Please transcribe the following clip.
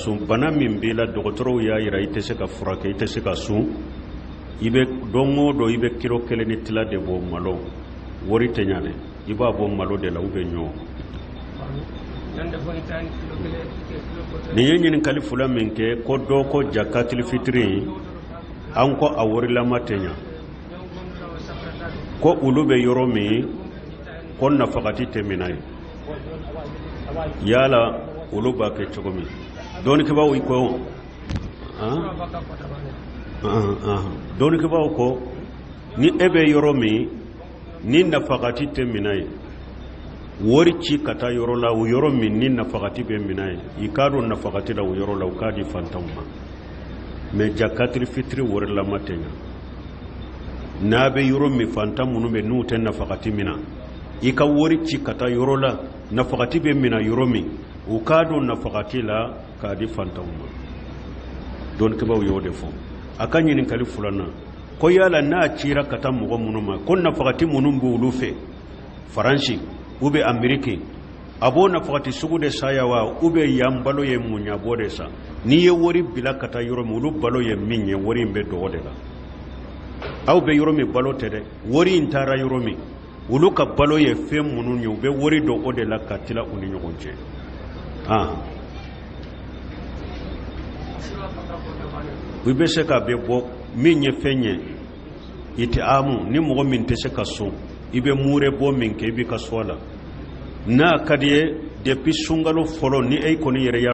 sun, bana min b'i la, dɔgɔtɔrɔw y'a yira i tɛ se ka furakɛ, i tɛ se ka sun, i bɛ don o don i bɛ kilo kelen ni tila de bɔ malo. Wari tɛ ɲa dɛ, i b'a bɔ malo de la ou bien ɲɔ. Nin ye ɲininkali fila min kɛ, ko dɔ ko jakatili fitiri, an ko a warilama tɛ ɲa, ko olu bɛ yɔrɔ min ko nafakati tɛ minɛ yen, yala olu b'a kɛ cogo min? Dɔnnikɛbaaw ko, dɔnnikɛbaaw ko ni e bɛ yɔrɔ min ni nafakati tɛ minɛ yen, wari ci ka taa yɔrɔ la, o yɔrɔ min ni nafakati bɛ minɛ yen, i k'a don nafakati la o yɔrɔ la, u k'a di fantanw ma. Mais jakatiri fitiri warilama tɛ ɲa. N'a bɛ yɔrɔ min, fantan minnu bɛ n'u tɛ nafakati minɛ, i ka wari ci ka taa yɔrɔ la nafakati bɛ minɛ yɔrɔ min, u k'a don nafakati la k'a di fantanw ma. Dɔnnikɛbaaw y'o de fɔ. A ka ɲininkali filanan ko yala n'a cira ka taa mɔgɔ minnu ma, ko nafakati minnu b'olu fɛ Faransi ou bien Ameriki, a b'o nafakati sugu de san yan wa, ou bien yan balo ye mun ye, a b'o de san? N'i ye wari bila ka taa yɔrɔ min, olu balo ye min ye, wari in bɛ don o de la. Aw bɛ yɔrɔ min balo tɛ dɛ, wari in taara yɔrɔ min, olu ka balo ye fɛn minnu ye, u bɛ wari don o de la ka tila u ni ɲɔgɔn cɛ. I bɛ se k'a bɛɛ bɔ. Min ye fɛn ye i tɛ amu ni mɔgɔ min tɛ se ka sun, i bɛ muure bɔ min kɛ, i b'i ka sun a la. N'a ka di ye, depuis sunkalo fɔlɔ, ni e kɔni yɛrɛ y'a